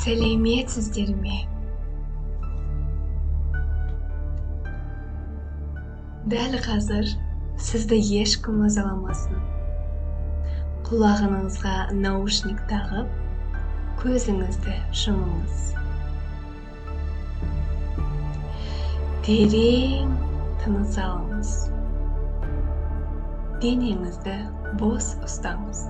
Сәлеметсіздер ме? Дәл қазір сізді ешкім мазаламасын. Құлағыңызға наушник тағып, көзіңізді жұмыңыз. Терең тыныс алыңыз. Денеңізді бос ұстаңыз.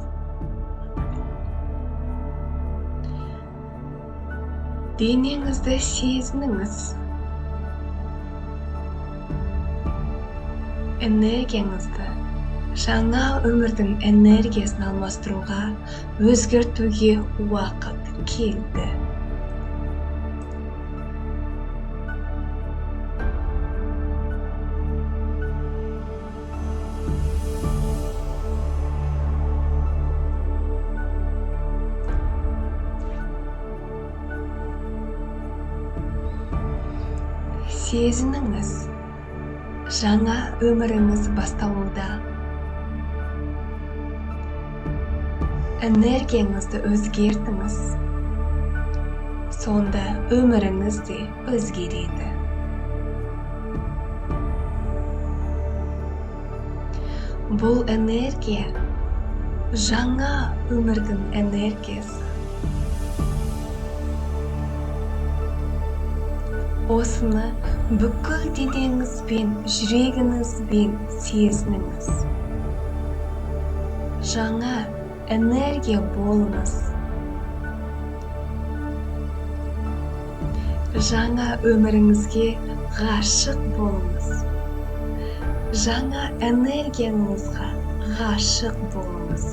Денеңізді сезініңіз. Энергияңызды жаңа өмірдің энергиясын алмастыруға, өзгертуге уақыт келді. Сезініңіз, жаңа өміріңіз басталуда. Энергияңызды өзгертіңіз. Сонда өміріңіз де өзгереді. Бұл энергия жаңа өмірдің энергиясы. Осыны бүкіл денеңізбен, жүрегіңізбен сезініңіз. Жаңа энергия болыңыз. Жаңа өміріңізге ғашық болыңыз. Жаңа энергияңызға ғашық болыңыз.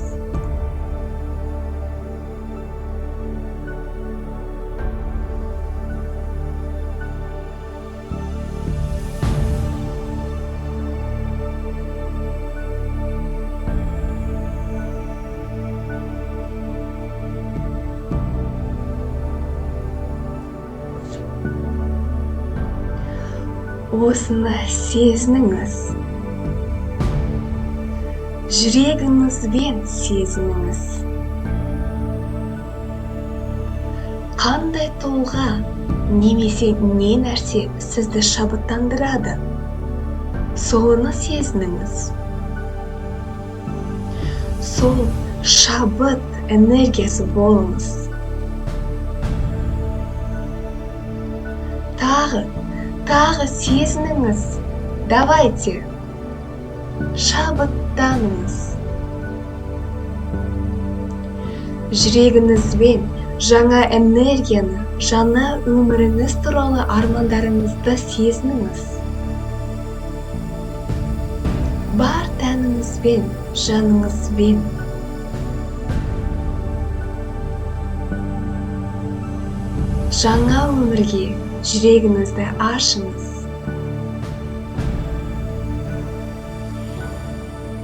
Осыны сезініңіз. Жүрегіңізбен сезініңіз. Қандай тұлға немесе не нәрсе сізді шабыттандырады? Соны сезініңіз. Сол шабыт энергиясы болыңыз. Тағы сезініңіз. Давайте. Шабыттаныңыз. Жүрегіңізбен жаңа энергияны, жаңа өміріңіз туралы армандарыңызды сезініңіз. Бар тәніңізбен, жаныңызбен. Жаңа өмірге жүрегіңізді ашыңыз.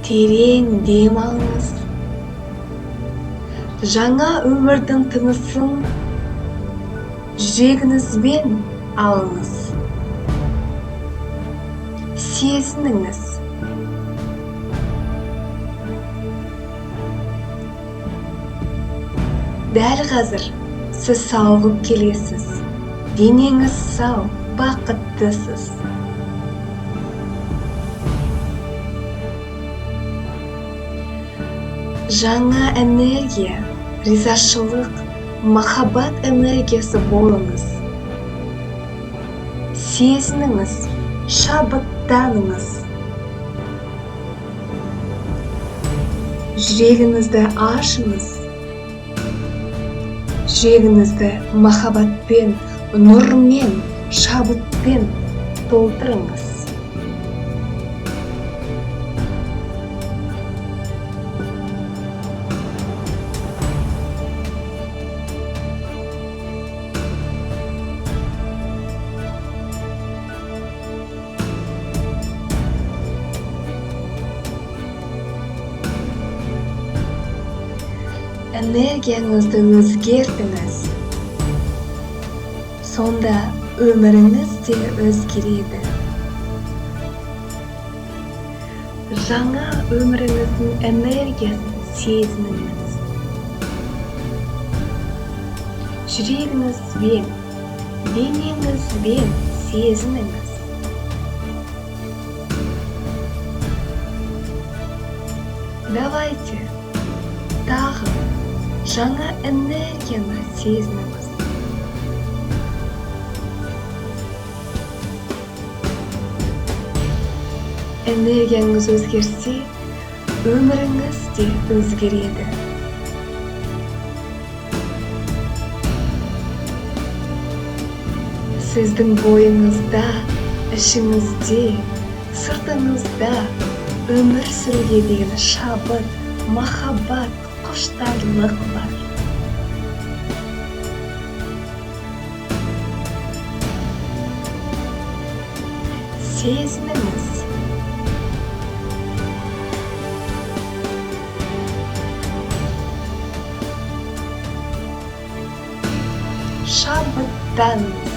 Терең дем алыңыз. Жаңа өмірдің тынысын жүрегіңізбен алыңыз. Сезініңіз. Дәл қазір сіз сауығып келесіз. Денеңіз сау, бақыттысыз. Жаңа энергия, ризашылық, махаббат энергиясы болыңыз. Сезініңіз, шабыттаныңыз. Жүрегіңізді ашыңыз. Жүрегіңізді махаббатпен, нұрмен, шабытпен толтырыңыз. Энергияңызды өзгертіңіз. Сонда өміріңіз де өзгереді. Жаңа өміріңіздің энергиясын сезініңіз. Жүрегіңізбен, денеңізбен сезініңіз. Давайте тағы жаңа энергияны сезініңіз. Энергияңыз өзгерсе, өміріңіз де өзгереді. Сіздің бойыңызда, ішіңізде, сыртыңызда өмір сүруге деген шабыт, махаббат, құштарлық бар. Сезініңіз. Шабыттаныңыз.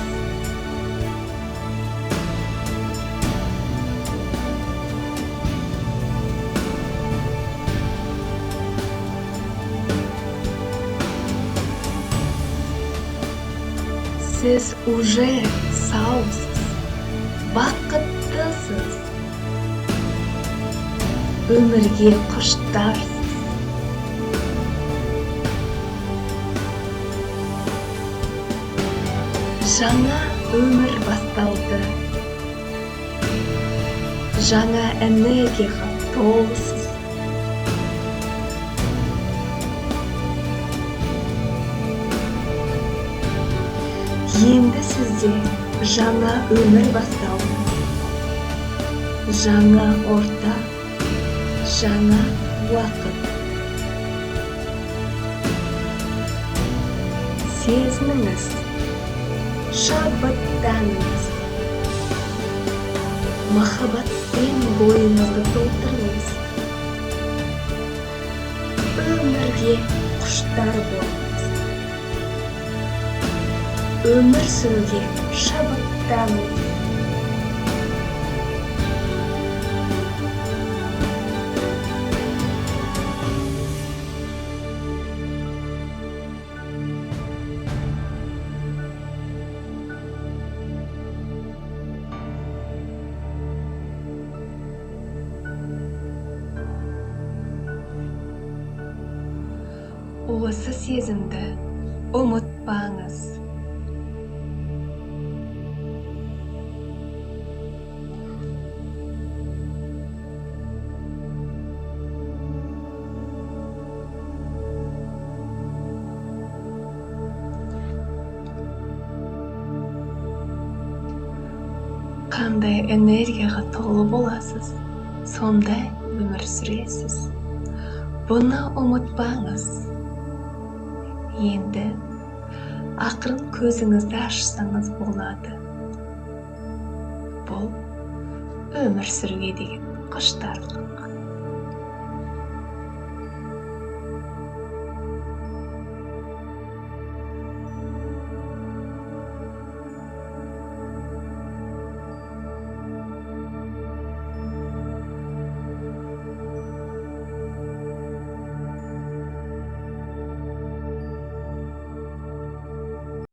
Сіз уже саусыз, бақыттысыз, өмірге құштарсыз. Жаңа өмір басталды. Жаңа энергияға толысыз. Енді сізде жаңа өмір басталды. Жаңа орта, жаңа уақыт. Сезініңіз, шабыттаныңыз. Махаббатпен бойыңызды толтырыңыз. Өмірге құштар болыңыз. Өмір сүруге шабыттаныңыз. Осы сезімді ұмытпаңыз. Қандай энергияға толы боласыз, сондай өмір сүресіз. Бұны ұмытпаңыз. Енді ақырын көзіңізді ашсаңыз болады. Бұл өмір сүруге деген құштарлық.